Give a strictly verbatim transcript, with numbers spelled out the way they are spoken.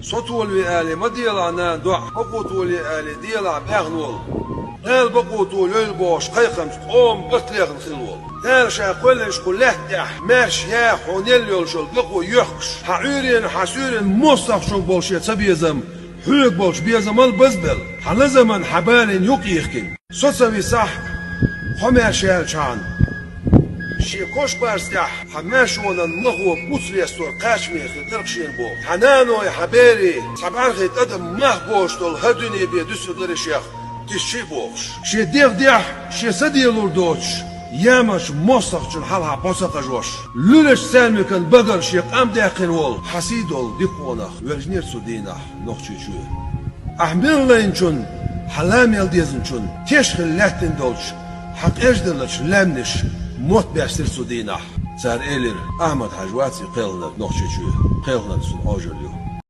Со толаве алий ма делахь нана доӀа, бакъо толае алий делахь баьхна волу. Дала бакъо толайойла бохуш кхайкхамца къоман барт лехна хилла волу. Дала ша кхоьллинчу кху лаьтта тӀехь маьрша яха хьуна елла йолуш йолу бакъо йоьхкуш, хьан Ӏуьйренан, хьан суьйренан мостагӀчунна болу шен цабезам, хьоьга болчу безамал базбелла, хьан лазаман, хьан балийна юкъ йихкина. Со ца висахь, хьо маьрша яьллачхьана, шен кошбарца тӀехь хьан маьршонан махо буц лестор кхачаме хир дара-кх шена боху. Хьан наной, хьан берий, цхьа бӀаьрхи тӀадам мах боцуш долу хӀара дуьне бен дуьсур дара шех, дисчий бохуш. Шен дегӀ дехь, шен са делур доцуш, ямарчу мостагӀчун хьалха бӀо ца хажош, луьрачу цаьрмикан багара шен къам даьккхина волу хьан сий долу дика къонах воьжнера цу дийнахь Нохчийчоь. Ахь мел лайначунна, хьан ла мел дезначунна теш хилла лаьттина долчу хьан къеждаллачу лаьмнаша мотт баьстира цу дийнахь. Цара элира: «Ахьмад-Хьаьжа вац и кхелхинарг Нохчийчоь, кхелхинарг цунна Ӏожалла ю».